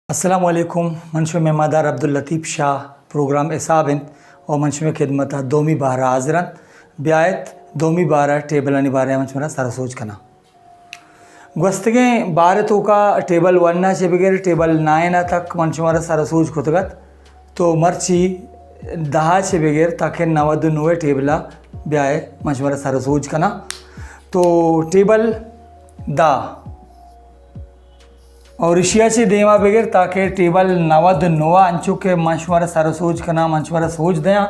السلام علیکم، من شمئے مہماندار عبداللطیف شاہ، پروگرام حساب انت و من شمئے خدمت ء دومی بار ء حاضر انت۔ بیایت دومی بار ء ٹیبلانی بارے ء من شمارا سر ء سوج کناں۔ گوستگیں بار ء توکا ٹیبل ون ء چہ بگر ٹیبل نائن ء تک من شمارا سر ء سوج کتگ ات، تو مرچی دہ ء چہ بگر تاکہ نود و نو ء ٹیبل ء بیائے من شمارا سر ء سوج کناں۔ تو ٹیبل دہ اور ایشی ء چہ دیما بگر تاکہ ٹیبل نود و نو ء انچو کہ من شمارا سر ء سوج کناں، من شمارا سوج دیاں۔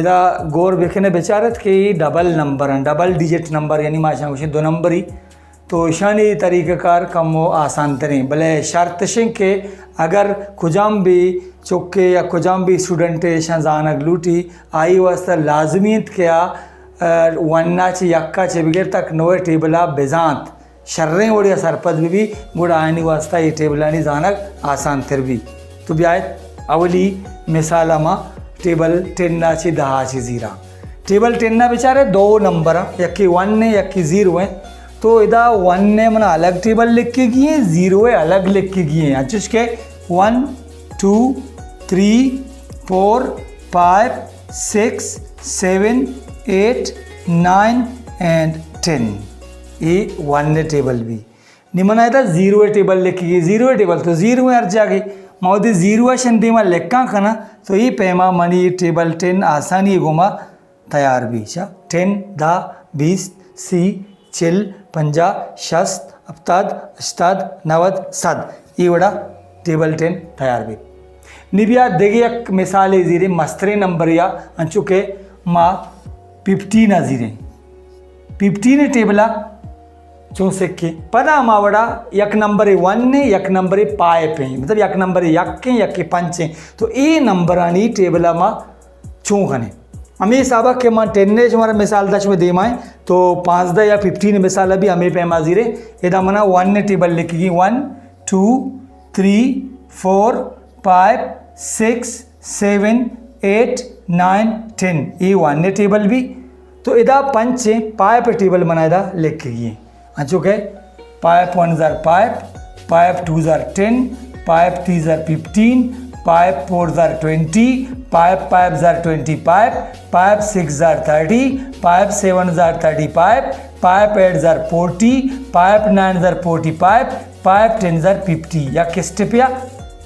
ادا گور بکن ء بچارت کہ اے ڈبل نمبر انت، ڈبل ڈیجٹ نمبر، یعنی ما اشاں گوشیں دو نمبری۔ تو اشانی طریقہ کار کمو آسان تریں، بلے شرط اش انت کہ اگر کجام بھی چکے یا کجام بھی اسٹوڈنٹ اشاں زانگ لوٹی، آئی واسطہ لازمی انت کہ آ، آ، ون ء چہ یک ء چہ بگر تک نو ء ٹیبل ء بزانت۔ شریں وڑے ء سرپد بہ بی، گڑا آیانی واسطہ اے ٹیبلانی زانگ آسان تر بی۔ تو بیایت اولی مثال ء ما ٹیبل ٹین ء چہ دہ ء چہ زیراں۔ ٹیبل ٹین ء بچارے دو نمبر ء، یکے ون ء یکے زیرو ء۔ تو ادا ون ء منا الگ ٹیبل لکھگی ایں، زیرو ء الگ لکھگی ایں، انچوش کہ one, two, three, four, five, six, seven, eight, nine and ten. اے ون ء ٹیبل بی۔ نی من ادا زیرو ء ٹیبل لکھگی، زیرو ء ٹیبل تو زیرو ء ہر جاگہ۔ ما وتی زیرو ء شن دیما لکھاں کناں، تو اے پیما منی ٹیبل ٹین آسانی ء گوما تیار بی۔ چا ٹین، دہ، بیست، سی، چل، پنجاہ، شست، ہپتاد، ہشتاد، نود، سد، اے وڑا ٹیبل ٹین تیار بیت۔ نی بیا دگہ یک مثالے زیریں مستریں نمبرے آ، انچو کہ ما ففٹین ء زیریں۔ ففٹین ء ٹیبل ء چون سکیں۔ پدا ہما وڑا یک نمبرے ون ء یک نمبرے فائیو ء، مطلب یک نمبرے یک ء، یکے پنچ ء۔ تو اے نمبرانی ٹیبل ء ما چون کنیں؟ ہمے حساب ء کہ من ٹین ء شمارا مثال داشت میں دیما ایں، تو پانزدہ یا ففٹین مثال ء بھی ہمے پیما زیرے۔ ادا منا ون ء ٹیبل لکھگی، one, two, three, four, five, six, seven, eight, nine, ten, اے ون ء ٹیبل بی۔ تو ادا پنچ ء، فائیو ء ٹیبل منا ادا لکھگی ایں۔ انچو کہ five ones are five, five twos are ten, five threes are fifteen, five fours are twenty, five fives are twenty five, five sixes are thirty, five sevens are thirty five, five eights are forty, five nines are forty five, five tens are fifty. یک step یا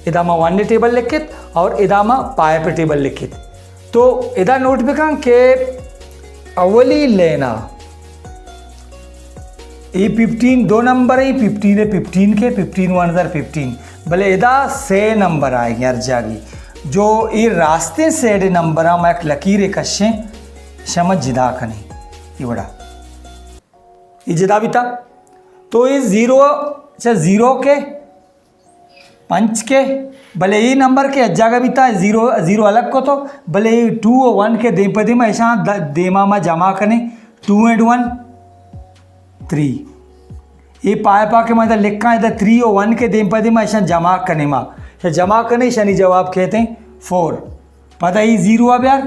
ادا ما one table لکھت اور ادا ما five table لکھت۔ تو ادا نوٹ بکن کہ اولی لینا اے ففٹین دو نمبر ہیں، ففٹین ہے، ففٹین کے، ففٹین ونز آر ففٹین، بلے ادا سے نمبر آئے گی ہر جاگی۔ جو اے راستیں سیڈ نمبر ہم ایک لکیر کشیں، شما جدا کنی، یہ وڑا، یہ جدا بیتا۔ تو یہ زیرو، اچھا، زیرو کے پنچ کے، بلے اے نمبر کے ہچ جاگہ بیتا، زیرو، زیرو الگ کو تو، بلے اے ٹو و ون کے دیم پہ دیم ایشاں د-، دیما ما جمع کنے، ٹو اینڈ ون، تھری۔ اے پائے پا کے ما ادا لکھاں، ادا تھری و ون کے دیم پہ دیم ایشاں جمع کنے ما۔ ایشاں جمع کنے، ایشانی جواب کہتے ہیں فور۔ پدا اے زیرو ء بیار،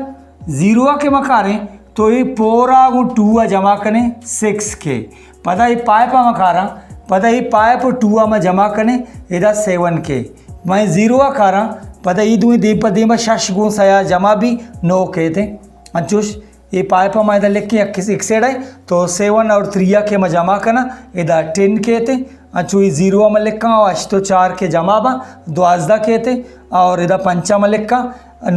زیرو ء کہ مکاریں تو اے فور ء گوں ٹو ء جمع کنیں سکس کے۔ پدا اے فائیو ء مکاراں، پدا اے فائیو ء ٹو ء ما جمع کنیں ادا سیون کے۔ ما اے زیرو ء کاراں، پدا اے دوئیں دیم پہ دیم ء شش گوں سیا جمع بی نو کیتیں۔ انچوش اے فائیو ء ما ادا لکھیں یک، یک سیڈ ء تو سیون اور تھری ء کہ ما جمع کناں ادا ٹین کیتیں۔ انچو اے زیرو ء ما لکھاں، ہشت و چار کے جمع باں، دوازدہ کیتیں۔ اور ادا پنچ ء ما لکھاں،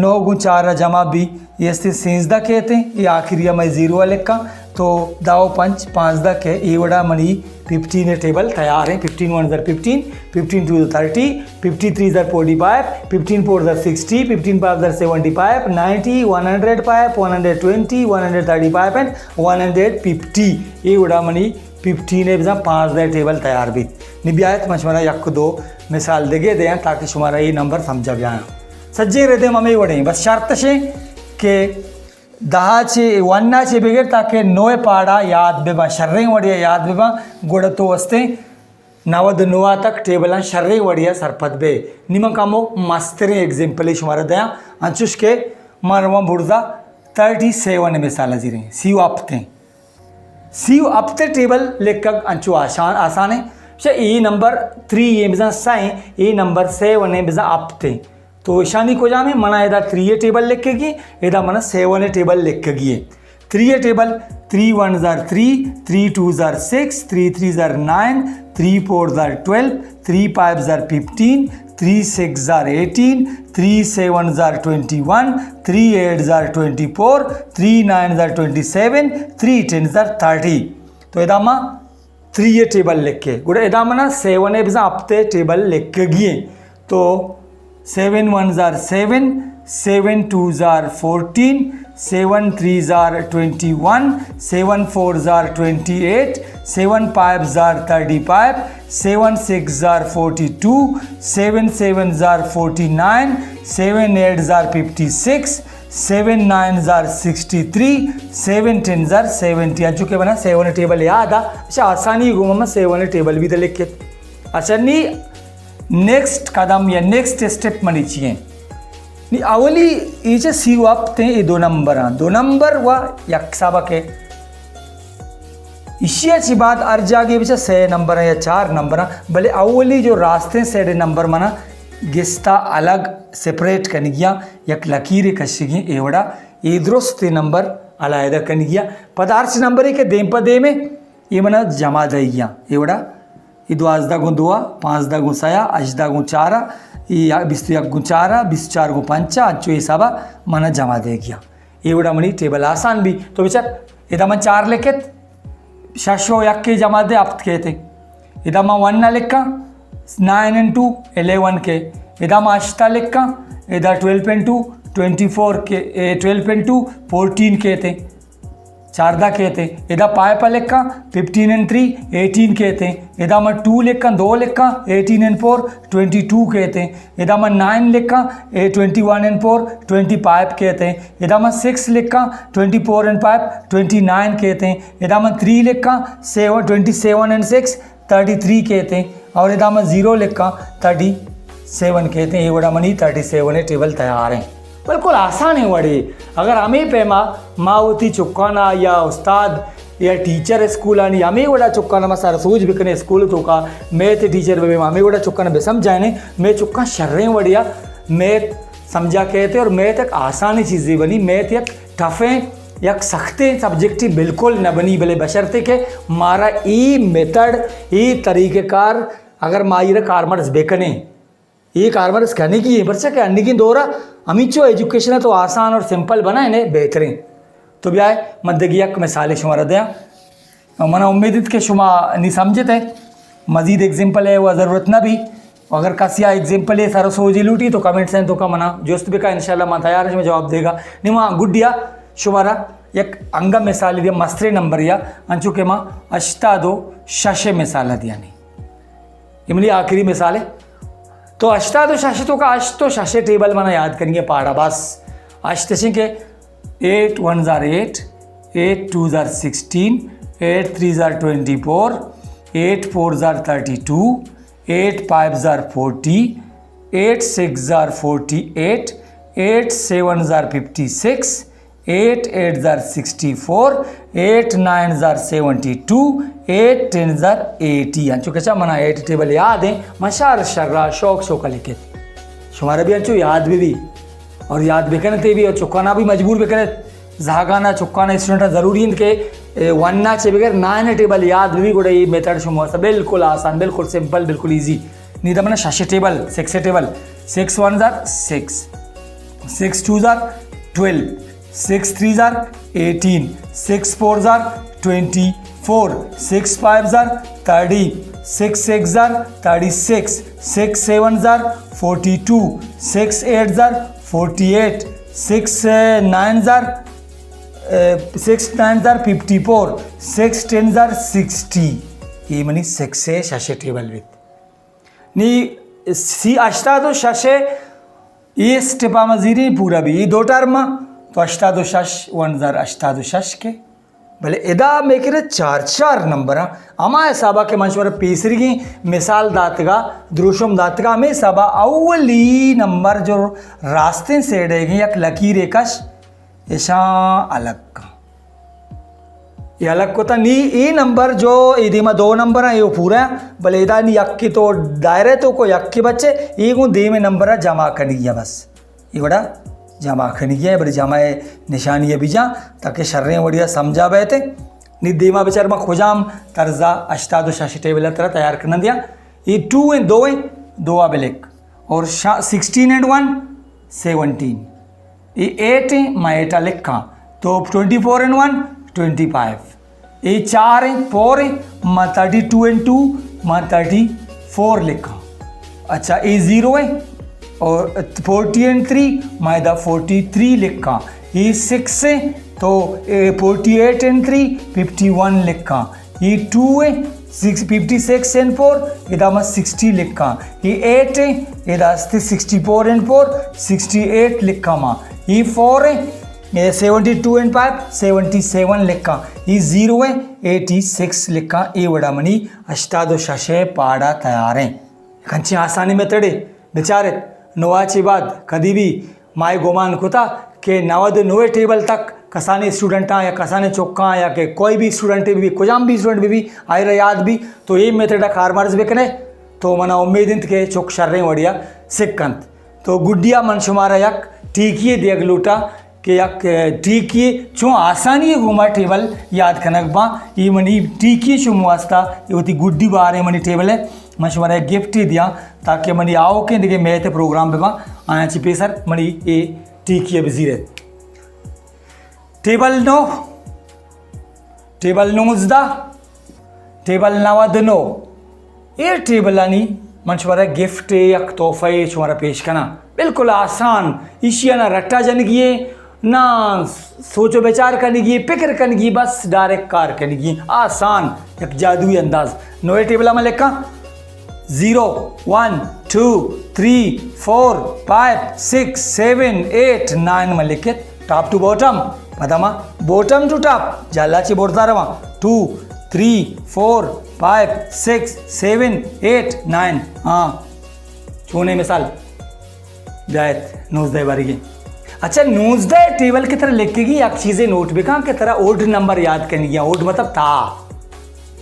نو گوں چار ء جمع بی، اے استے سینزدہ کیتیں۔ اے آخری ء ما زیرو ء لکھاں، تو دہ و پنچ پانزدہ کے۔ اے وڑا منی ففٹین ٹیبل تیار ہیں۔ Fifteen ones are fifteen, fifteen twos are thirty, fifteen threes are forty five, fifteen fours are sixty, fifteen fives are seventy five, ninety, one hundred five, one hundred twenty, one hundred thirty five and one hundred fifty. اے وڑا منی fifteen ء بزاں پانزدہ ٹیبل تیار بیت۔ نی بیایت من شمارا یک دو مثال دگہ دیاں تاکہ شمارا اے نمبر سمجھا بیاں۔ سجیں ردیں ہمے وڑیں، بس شرط شیں کہ دہ چہ، ون چہ بگر تاکہ نو پاڑا یاد بباں، شریں وڑے یاد بباں، گڑا تو استیں نود نو تک ٹیبلاں شریں وڑے سرپد بے۔ نی من کمو مستریں ایگزامپلے شمارا دیاں، انچوش کہ من رواں برزا تھرٹی سیون مثال زیریں، سی و ہپتیں۔ سی و ہپت ٹیبل لکھگ انچو آسان، آسان ہے۔ اچھا، اے نمبر تھری ایں بزاں سئے ایں، اے نمبر سیون ایں بزاں ہپت ایں۔ تو اشانی کجام ایں؟ منا ادا تھری ءِ ٹیبل لکھگی، ادا منا سیون ءِ ٹیبل لکھگی ایں۔ تھری ءِ table, three ones are three, three twos are six, three threes are nine, three fours are twelve, three fives are fifteen, three sixes are eighteen, three sevens are twenty one, three eights are twenty four, three nines are twenty seven, three tens are thirty. تو ادا ما تھری ءِ ٹیبل لکھے، گڑا ادا منا سیون ءِ بزاں ہپت ءِ ٹیبل لکھگی ایں۔ تو seven ones are seven, seven twos are fourteen, seven threes are twenty one, seven fours are twenty eight, seven fives are thirty five, seven sixes are forty two, seven sevens are forty nine, seven eights are fifty six, seven nines are sixty three, seven tens are seventy. انچو کہ منا seven table یاد آ، اچھا، آسانی گوما ما seven table بھی دے لکھت۔ اچھا، نی نیکسٹ قدم یا نیکسٹ اسٹیپ منی چی ایں؟ نی اولی اے چہ سی و ہپت ایں، اے دو نمبر آں، دو نمبر و یک سبق ایں۔ ایشی ءَ چہ بعد ہر جاگے بچا سئے نمبر آں یا چار نمبر آں، بلے اولی جو راستیں سیڈ نمبر منا گستا الگ سپریٹ کنگی آں، یک لکیرے کشگی ایں، اے وڑا اے درستیں نمبر علیحدہ کنگی آں۔ پدا ہرچ نمبرے کہ دیم پہ دیم ایں، اے منا جمع دئیگی آں، اے وڑا اے دوازدہ گوں دو ءَ، پانزدہ گوں سئے ءَ، ہژدہ گوں چار ءَ، اے بیست و یک گوں چار ءَ، بیست و چار گوں پنچ ءَ، انچو حساب ءَ منا جمع دئیگی آں۔ اے وڑا منی ٹیبل آسان بی۔ تو بچار، ادا من چار لکھت، شش و یک ءِ جمع دے ہپت کیت۔ ادا من ون ءَ لکھاں، نائن اینڈ ٹو الیون کیت۔ ادا من ہشت ءَ لکھاں، ادا twelve and two twenty four کیت، اے، ٹویلو اینڈ ٹو فورٹین کیت۔ چاردہ کیت۔ ادا فائیو ءَ لکھاں، ففٹین اینڈ تھری ایٹین کیت۔ ادا من ٹو لکھاں، دو لکھاں، eighteen and four twenty two کیت۔ ادا من نائن لکھاں، اے، twenty one and four twenty five کیت۔ ادا من سکس لکھاں، twenty four and five twenty nine کیت۔ ادا من تھری لکھاں، seven, twenty seven and six thirty three کیت۔ اور ادا من زیرو لکھاں، تھرٹی سیون کیت۔ اے وڑا منی تھرٹی سیون ٹیبل تیار ایں۔ بالکل آسانیں وڑے۔ اگر ہمے پیما ما وتی چکانا یا استاد یا ٹیچر اسکولانی ہمے وڑا چکانا ما سر سوج بکنیں، اسکول توکا میتھ ٹیچر بہ بیں، ما ہمے وڑا چکانا بہ سمجھائینیں، مئے چکاں شریں وڑیا میتھ سمجھا کیت اور میتھ یک آسانیں چیزے بنی، میتھ یک ٹفیں، یک سختیں سبجیکٹے بالکل نہ بنی، بلے بشرطے کہ مارا اے میتھڈ، اے طریقہ کار اگر ما آئی را کارمرز بکنیں، اے کارمرز کنگی ایں، پرچا کہ انیگیں دورا ہمینچو ایجوکیشن ءَ تو آسان اور سمپل بنائینے بہتریں۔ تو بیائے من دگہ یک مثالے شمارا دیاں۔ منا امید انت کہ شما نی سمجھت ئے، مزید ایگزامپل ءِ و ضرورت نہ بی۔ اگر کسی آ ایگزامپل ءِ سر و سوجی لوٹی تو کمنٹس ءِ توکا منا جست بکا، انشاءاللہ من تیار شما جواب دیگا۔ نی ما گڈیا شمارا یک انگا مثال دیا، مسترے نمبر یا، انچو کہ ما ہشتاد و شش مثال دیانی۔ اے منی آخری مثال ایں۔ تو ہشتاد و شش توکا ہشت و شش ٹیبل منا یاد کنگی ایں پاڑا بس۔ ہشت اشیں کہ eight ones are eight, eight twos are sixteen, eight threes are twenty four, eight fours are thirty two, eight fives are forty, eight sixes are forty eight, eight sevens are fifty six, eight eights are sixty four, eight nines are seventy two, eight tens are eighty. انچو کہ چا منا at table یاد ایں، من شر شرا شوق شوق لکھت۔ شمارا بھی انچو یاد بہ بی اور یاد بکنت ئے بھی اور چکانا بھی مجبور بکنت۔ زہگانا چکانا اسٹوڈنٹ ضروری انت کہ، اے، ون ءَ چہ بغیر نائن ٹیبل یاد بہ بی، گڑا اے میتھڈ شما واسطہ بالکل آسان، بالکل سمپل، بالکل ایزی۔ نی دا منا شش table, six table, six ones are six, six twos are twelve, six threes are eighteen, six fours are twenty four, six fives are thirty, six sixes are thirty six, six sevens are forty two, six eights are forty eight, six nines are, اے، six nines are fifty four, six tens are sixty. اے منی six ءِ شش table بیت۔ نی سی ہشتاد و شش ءِ اے اسٹیپ ءَ ما زیریں پورا بی، اے دو ٹرم ءَ تو ہشتاد و شش ونز آر ہشتاد و شش کیت۔ بلے ادا مئے کرا چار چار نمبر ایں، ہما حساب ءَ کہ من شمارا پیسریگیں مثال داتگا، دروشم داتگا، ہمے حساب ءَ اولی نمبر جو راستیں سیڈ ءَ یک لکیرے کش، اشاں الگ کن۔ اے الگ کتا۔ نی اے نمبر جو اے دیما دو نمبر ہیں، اے پورا ہیں، بلے ادا نی یکی تو دائرے تو کو یکی بچے، اے گوں دیمے نمبر جمع کنگی ہے بس۔ اے وڑا جمع کنگی ہے، بلے جمع نشانی ہے بجا، تاکہ شریں وڑیا سمجھا بیتے۔ نی دیما بچار ما کجام طرزا ہشتاد و شش ٹیبل ترا تیار کرنا دیا۔ اے ٹو ہیں، دو ہیں، دو آ بلک۔ اور شا-، سکسٹین اینڈ ون، سیونٹین۔ اے ایٹ ہیں، ما ایٹ آ لکھاں۔ تو twenty four and one, twenty five. اے چار ہیں، فور ہیں، ما تھرٹی ٹو اینڈ ٹو، ما تھرٹی فور لکھاں۔ اچھا، اے زیرو ہیں، اور فورٹی اینڈ تھری، ما ادا فورٹی تھری لکھاں۔ اے سکس ہیں، تو اے forty eight and three, fifty one لکھاں۔ اے ٹو ہے، six, fifty six and four, ادا ما سکسٹی لکھاں۔ اے ایٹ ہے، ادا استے sixty four and four, sixty eight لکھاں ما۔ اے فور ہے، اے seventy two and five, seventy seven لکھاں۔ اے زیرو ہے، ایٹی سکس لکھاں۔ اے وڑا منی ہشتاد و شش پاڑا تیار ہیں۔ کنچیں آسانی میتھڈ ہے۔ بچارت، نوا چی بعد کدی بھی مائے گمان کتا کہ نود و نوے ٹیبل تک کسانی اسٹوڈنٹاں یا کسانی چکاں یا کہ کوئی بھی اسٹوڈنٹ بھی، کجام بھی اسٹوڈنٹ بھی، بھی آئرا یاد بھی، تو اے میتھڈ کارمرز بکنے تو منا امید انت کہ چک شریں وڑیا سکھ انت۔ تو گڈیا من شمارا یک ٹیکی دیگ لوٹا کہ یک ٹیکی چون آسانی گوما ٹیبل یاد کنگ باں۔ اے منی ٹیکی شما واسطہ، اے وتی گڈی بارے منی ٹیبل ہے۔ من شمارا یک گفٹے دیاں تاکہ منی آؤکیں دگہ میتھ پروگرام بباں، آیاں چی پیسر منی اے ٹیکی بزیرت۔ ٹیبل نو، ٹیبل نوزدہ، ٹیبل نود و نو۔ اے ٹیبلانی من شمارا گفٹ یک تحفہ شمارا پیش کناں۔ بالکل آسان، ایشی نا رٹا جنگی ہے، نہ سوچ و بچار کنگی، پکر کنگی، بس ڈائریکٹ کار کنگی۔ آسان، یک جادوئی انداز۔ نوے ٹیبل ما لکھاں، zero, one, two, three, four, five, six, seven, eight, nine ما لکھت، ٹاپ ٹو باٹم، پدا ما باٹم ٹو ٹاپ، جالا چی برزا رواں، two, three, four, five, six, seven, eight, nine. ہاں، چونے مثال۔ جائت نوزدہ بارگی۔ اچھا، نوزدہ ٹیبل کے ترا لکھگی، یک چیزے نوٹ بکاں کہ ترا اوڈ نمبر یاد کنگی، اوڈ مطلب تا،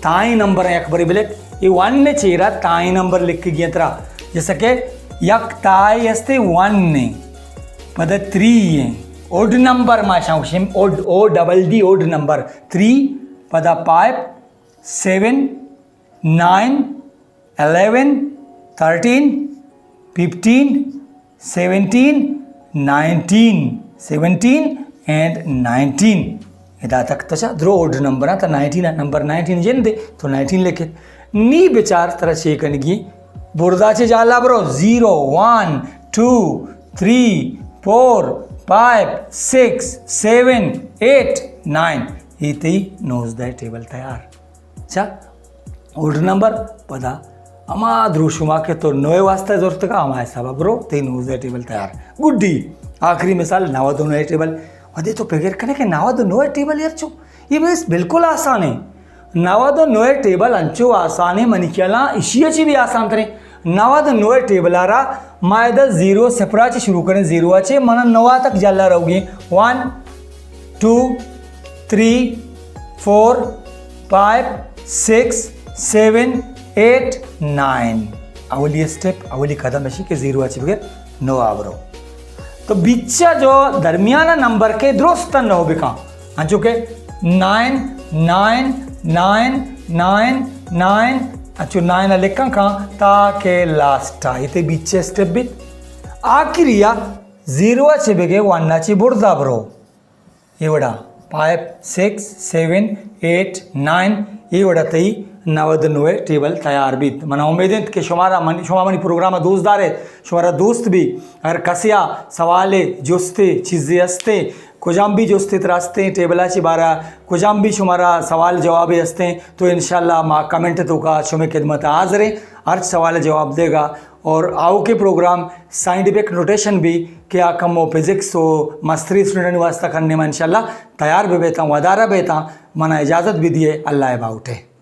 تائیں نمبر یک بری بلک، یہ ون نے چیرا تائیں نمبر لکھگی ترا، جیسا کہ یک تائیں استے ون نے، پدا تھری ہیں، اوڈ نمبر ما شاں گوشیم، اوڈ، او ڈبل ڈی، اوڈ نمبر، تھری، پدا five, seven, nine, eleven, thirteen, fifteen, seventeen, nineteen, seventeen and nineteen. ادا تک تو چا درو اوڈ نمبر آں، تو نائنٹین نمبر، نائنٹین جن دے تو نائنٹین لکھت۔ نی بچار ترا چے کنگی، برزا چے جالا برو، zero, one, two, three, four, five, six, seven, eight, nine. یہ تئی نوزدہ ٹیبل تیار۔ چا اوڈ نمبر پدا ہما دروشما کہ تو نوے واسطہ زرتگا، ہما حسابا برو، تئی نوزدہ ٹیبل تیار۔ گڈی آخری مثال نود و نوے ٹیبل۔ ودے تو پگر کنے کہ نود و نوے ٹیبل یار چو، یہ بس بالکل آسان ہے۔ نود و نوے ٹیبل انچو آسان ہے، منی خیالا اشیا چی بھی آسان تریں۔ نود و نوے ٹیبل آرا ما ادا زیرو صفرا چی شروع کریں، زیرو چی منا نوا تک جلا رہوگی۔ One, two, three, four, five, six, seven, eight, nine. اولی اسٹیپ، اولی قدم اشی کہ زیرو چی بگر نو آ برو۔ تو بیچا جو درمیانا نمبر کے درست نو بکاں، انچو کہ nine, nine, nine, nine, nine, انچو نائن لکھاں کاں تاکہ لاسٹ آ، یہ تے بیچے اسٹیپ بیت۔ آخری آ زیرو چی بگے ون چی برزا برو۔ اے وڑا five, six, seven, eight, nine, اے وڑا تئی نود و نوے ٹیبل تیار بیت۔ منا امید انت کہ شمارا من، شما منی پروگرام دوست دارے، شمارا دوست بھی۔ اگر کسیا سوالے، جستے، چیزے استے، کجام بھی جستے ترا استے، ٹیبلا چی بارا کجام بھی شمارا سوال جوابے استے، تو انشاءاللہ ما کمنٹ توکا شمے خدمت حاضر ہیں۔ ہر سوال جواب دے گا۔ اور آؤکیں پروگرام سائنٹیفک نوٹیشن بھی کہ آ کمو فزکس و مستری اسٹوڈنٹ واسطہ کرنے ما انشاءاللہ تیار بہ بیتاں، ودارہ بیتاں۔ منا اجازت بھی دیے، اللہ باوٹے۔